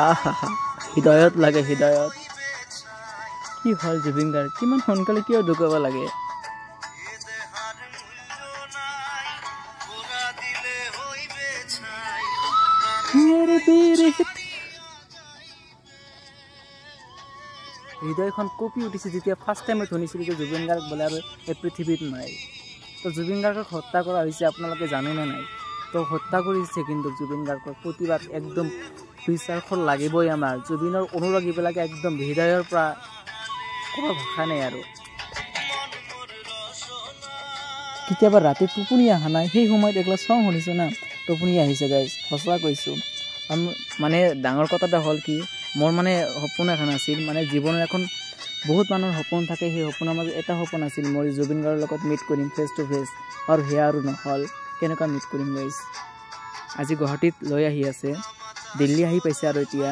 আহা, হৃদয়ত লাগে, হৃদয়ত। কি হ'ল জুবিন গাৰ্গ, কিমান সোনকালে কিয় ঢুকাব লাগে? হৃদয়খন কঁপি উঠিছে যেতিয়া ফাৰ্ষ্ট টাইমত শুনিছিলোঁ যে জুবিন গাৰ্গ বোলে আৰু এই পৃথিৱীত নাই। তো জুবিন গাৰ্গক হত্যা কৰা হৈছে, আপোনালোকে জানেনে নাই? তো হত্যা কৰিছে, কিন্তু জুবিন গাৰ্গৰ প্ৰতিবাদ একদম বিচাৰখন লাগিবই আমাৰ। জুবিনৰ অনুৰাগীবিলাকে একদম হৃদয়ৰ পৰা ক'ব ভাষা নাই আৰু। কেতিয়াবা ৰাতি টোপনি অহা নাই, সেই সময়ত এইগিলা চং শুনিছোঁ না, টোপনি আহিছে গাইজ, সঁচা কৈছোঁ। মানে ডাঙৰ কথা এটা হ'ল কি, মোৰ মানে সপোন এখন আছিল, মানে জীৱনৰ এখন বহুত মানুহৰ সপোন থাকে, সেই সপোনৰ মাজত এটা সপোন আছিল মই জুবিন গাৰ্গৰ লগত মিট কৰিম ফেচ টু ফেচ, আৰু সেয়া আৰু নহ'ল। কেনেকুৱা মিট কৰিম গাইজ? আজি গুৱাহাটীত লৈ আহি আছে, দিল্লী আহি পাইছে আৰু এতিয়া